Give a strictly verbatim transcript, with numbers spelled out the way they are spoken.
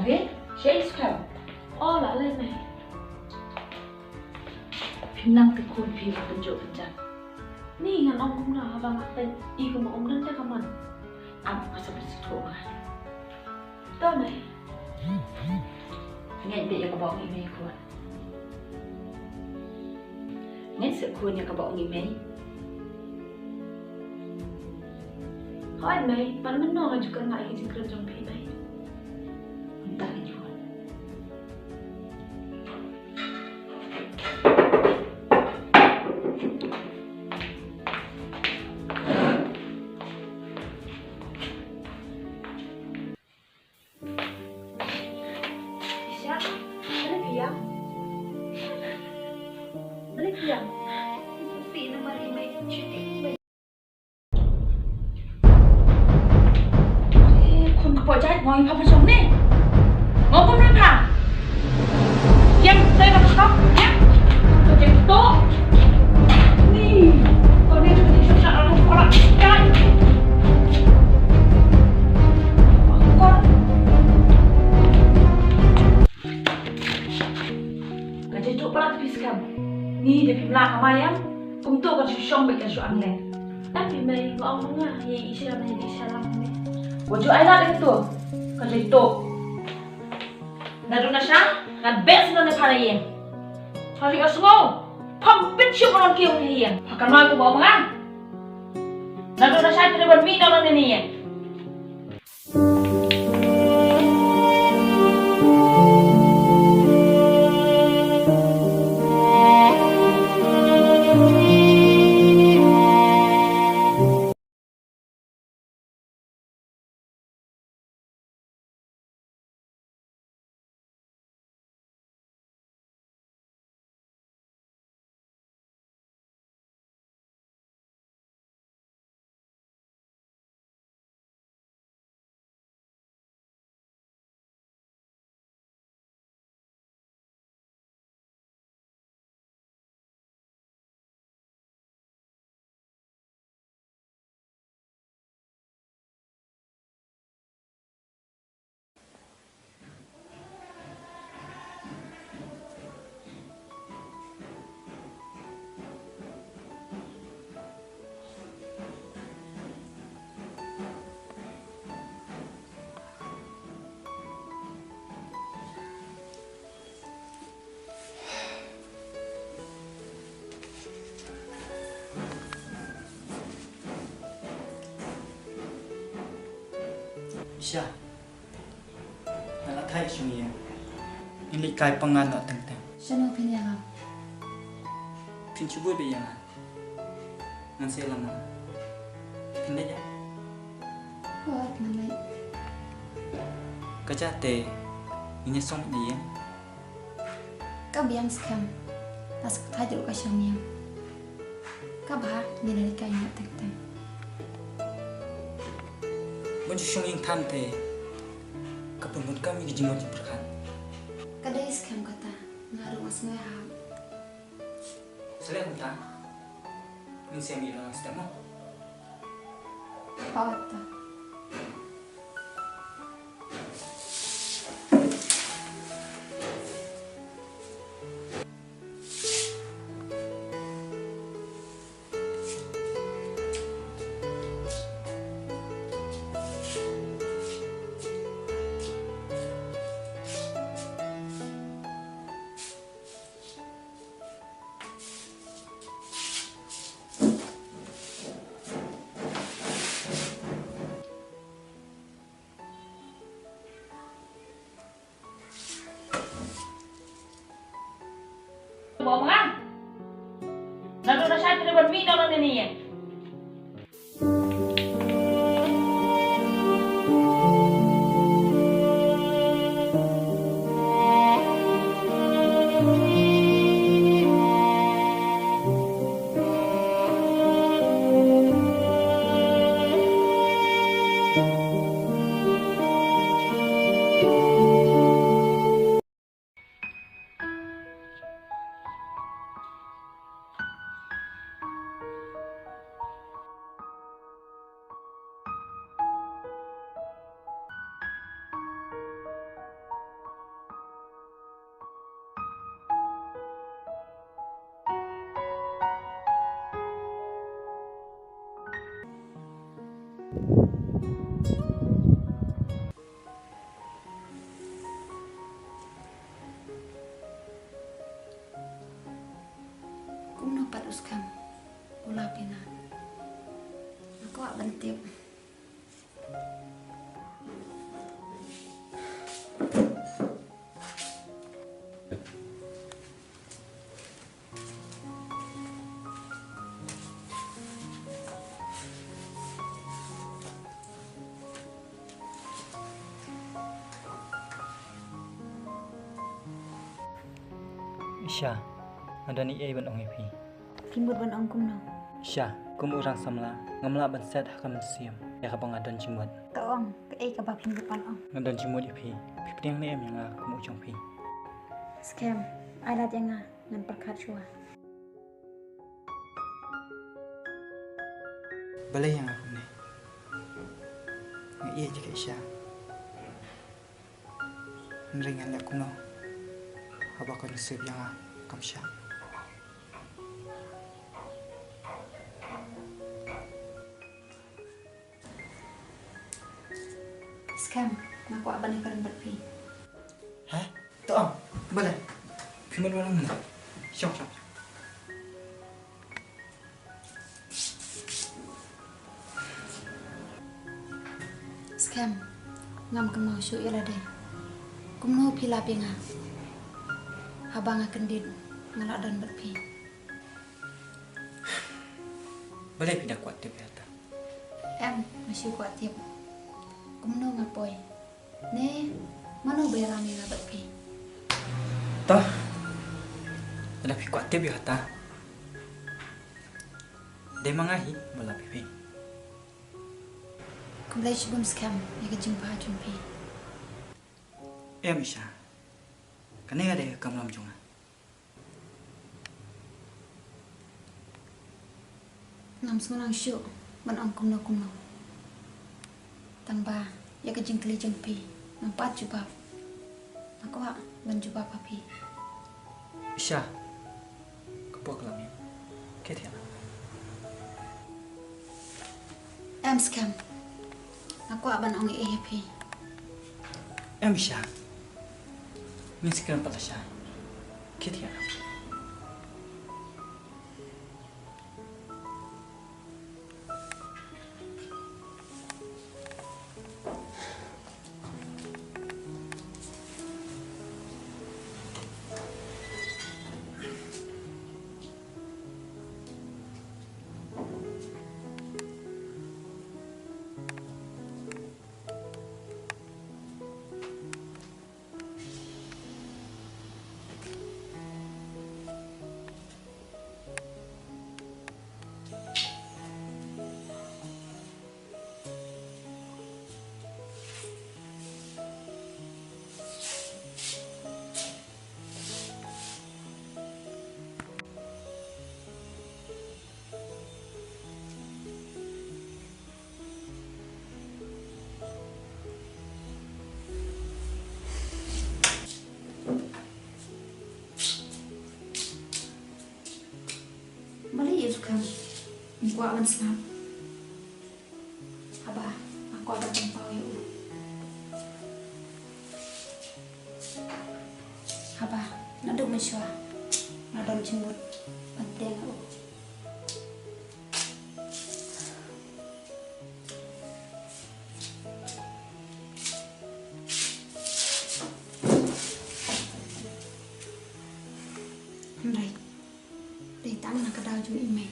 Re, sha ïa skhem. O, la leh mei. Phim nang te khun phi ba pynjot pynjat. Ni ngan ong kumno haba nga pyn i kumba ong nang te ka mon. Am ka sa pyn sithuh nga. To mei. Ngeit beit ïa ka bok ngi mei khun. Ngeit seh khun ïa ka bok ngi mei. Hooid mei, pat mynno nga ju kynmaw ïa ka jingkren jong phi mei. Mynta ka juh. Isha, balei phi ïam? Balei phi ïam? Phi namar i mei, shuti mei. Eh, khun ka poi jait, ngoi pha pha shong ne. Ngoi kum ne pha. Yang, tai ba ka, yang. Ka jeng to. Ni, to ni, to ni, to sa, to sa, to sa. Ka jeng to pala phi skhem. Ni da phim lah ka mayam. Kumto kan shu shong beit kan shu angle. Em phi mei, ba ong nga ïa i Isha mei, i Isha lang mei. Wat ju ai lad ïa kato. Ka jai to. Naduh nasa ngan beh sngewbha na ïing. Pha ri ka sngew. Pham pynshong ka long kiew na ïing. Pha ka noi to ba ong nga. Naduh nasa phi ban mih na long na ïing. Isha, nga la thait shong ïing. Ngin leit kai pang nga noh teng teng. Shano phin ïalam? Phin shu buh beit ïa nga. Ngan sa ïalam ma nga. Phin leit ïa? Wat ngan leit. Ka jate ngin ïa song na ïing. Ka biang skhem. Pas ka thait ruh ka shong ïing. Ka bha ngi la leit kai noh teng teng. Ban shu shong ïing than te ka pynbun kam ïa ka jingmut jingpyrkhat. Ka dei skhem kata, nga ruh nga sngew hap. Sa leh kumta. Ngin sa ïa mih lang step mo. Hooid ta. Ban tip. Isha, nga don ei ei ban ong ïa phi. Phi mut ban ong kumno? Isha, kum u rang samla, ngam lah ban set ha ka mynsiem ïa kaba nga don jingmut. To ong, kaei kaba phi mut ban ong? Nga don jingmut ïa phi. Phi pdiang ne em ïa nga kum u jong phi? Skhem, ai lad ïa nga, ngan pyrkhat shuwa. Balei ïa nga kumne? Nga ïeit ïa ka Isha. Hynrei ngan leh kumno haba ka nusip ïa nga kam shah? Skhem, nga kwah ban ïakren bad phi. Ha? To ong, balei? Phi mut ban ong ne? Shong, shong. Skhem, ngam kynmaw shuh ïa lade. Kumno phi lap ïa nga? Haba nga kyndit, nga lah don bad phi. Balei phi da kwah tip ïa kata? Em, nga shu kwah tip. Kumno nga poi? Ne mano ba ïalam ïa nga bad phi? To, lada phi kwah tip ïa kata, dei ma nga hi ba lap ïa phi. Khublei shibun Skhem ïa ka jingbha jong phi. Em Isha, kane ka dei ka kamram jong nga. Ngam sngewlong shuh ban ong kumno kumno. Tang ba ïa ka jingkylli jong phi ngam pat jubab. Nga kwah ban jubab ha phi. Isha, ka por ka la miet. Khet ïa. Em Skhem, nga kwah ban ong ei ei ha phi. Em Isha, ngin sa kren pat lashai. Khet ïa. Balei ïa u Skhem? Ym kwah ban sngap. Haba nga kwah ban pynpaw ïa u. Haba naduh mynshuwa nga don jingmut ban pdiang ïa u. Hynrei dei tang na ka daw jong i mei